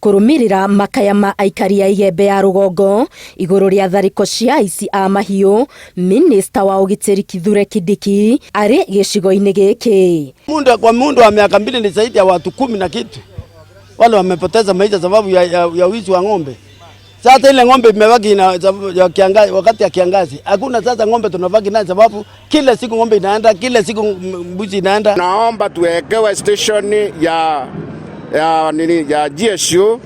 Kũrũmĩrĩra makaya ma aikari a Igembe ya rũgongo igũrũ rĩa tharĩko cia aici a mahiũ, Minista wa ũgitĩri Kithure Kindiki arĩ gĩcigo-inĩ gĩkĩ. Mundu kwa mundu wa miaka 2 ni zaidi ya watu 10 na kitu wale wamepoteza maisha sababu ya wizi wa ng'ombe. Sasa ile ng'ombe imebaki na ya kiangazi, wakati ya kiangazi hakuna sasa ng'ombe tunabaki nayo sababu kila siku ng'ombe inaenda, kila siku mbuzi inaenda. Naomba tuwekewe station ya nini ya GSU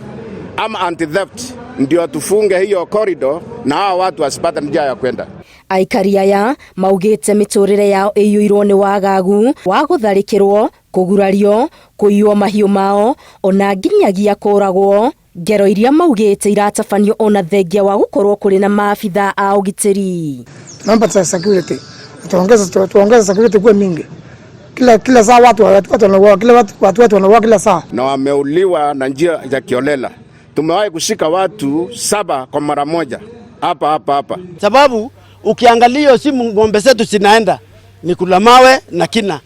ama anti theft ndio tufunge hiyo corridor na hao watu wasipate njia ya kwenda. Aikari aya maugĩte mĩtũrĩre yao ĩiyũirwo nĩ wagagu wa gũtharĩkĩrwo, kũgurario, kũiywo mahiũ mao ona nginyagia kũragwo, ngero iria maugĩte iratabanio ona thengia wa gũkorwo kũrĩ na maabitha a ũgitĩri. Tunaomba security, tuongeze security kuwe mingi. Kila saa watu wanauawa, kila watu wanauawa kila saa. Na wameuliwa na njia ya kiholela. Tumewahi kushika watu 7 kwa mara moja hapa hapa hapa. Sababu ukiangalia hiyo simu ng'ombe zetu zinaenda ni kula mawe na kina.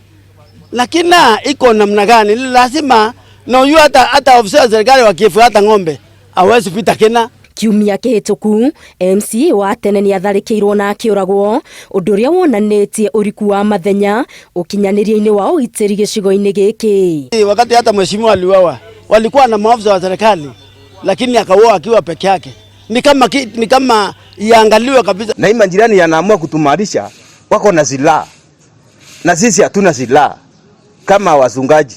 Na kina iko namna gani? Lazima na huyu hata ofisa wa serikali wakifuata ng'ombe hawezi pita kina. Kiumia kĩhĩtũku MCA wa tene nĩatharĩkĩirwo na akĩũragwo, ũndũ ũrĩa wonanĩtie ũriku wa mathenya ũkinyanĩria-inĩ wa ũgitĩri gĩcigo-inĩ gĩkĩ. Wakati hata mheshimiwa aliuawa walikuwa na maafisa wa serikali, lakini akauawa akiwa peke yake. Ni kama iangaliwe kabisa. Na hii majirani yanaamua kutumarisha, wako na silaha na sisi hatuna silaha kama wachungaji.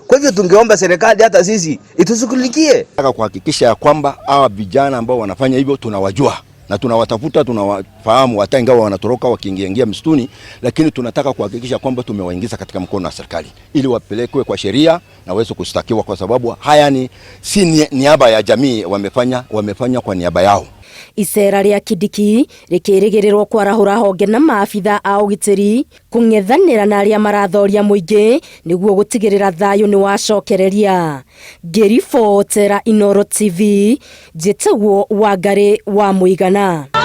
Kwa hivyo tungeomba serikali hata sisi itushughulikie. Nataka kuhakikisha ya kwamba hawa vijana ambao wanafanya hivyo tunawajua na tunawatafuta, tunawafahamu, hata ingawa wanatoroka wakiingia msituni, lakini tunataka kuhakikisha kwamba tumewaingiza katika mkono wa serikali ili wapelekwe kwa sheria na waweze kushtakiwa, kwa sababu haya ni si niaba ya jamii, wamefanya kwa niaba yao. Icera rĩa Kindiki rĩkĩrĩgĩrĩrwo kwarahũra honge na maabitha a ũgitĩri kũng'ethanĩra na arĩa marathoria mũingĩ nĩguo gũtigĩrĩra thayũ nĩ wacokereria. Ngĩribotera Inooro TV, njĩtagwo Wangarĩ wa Mũigana.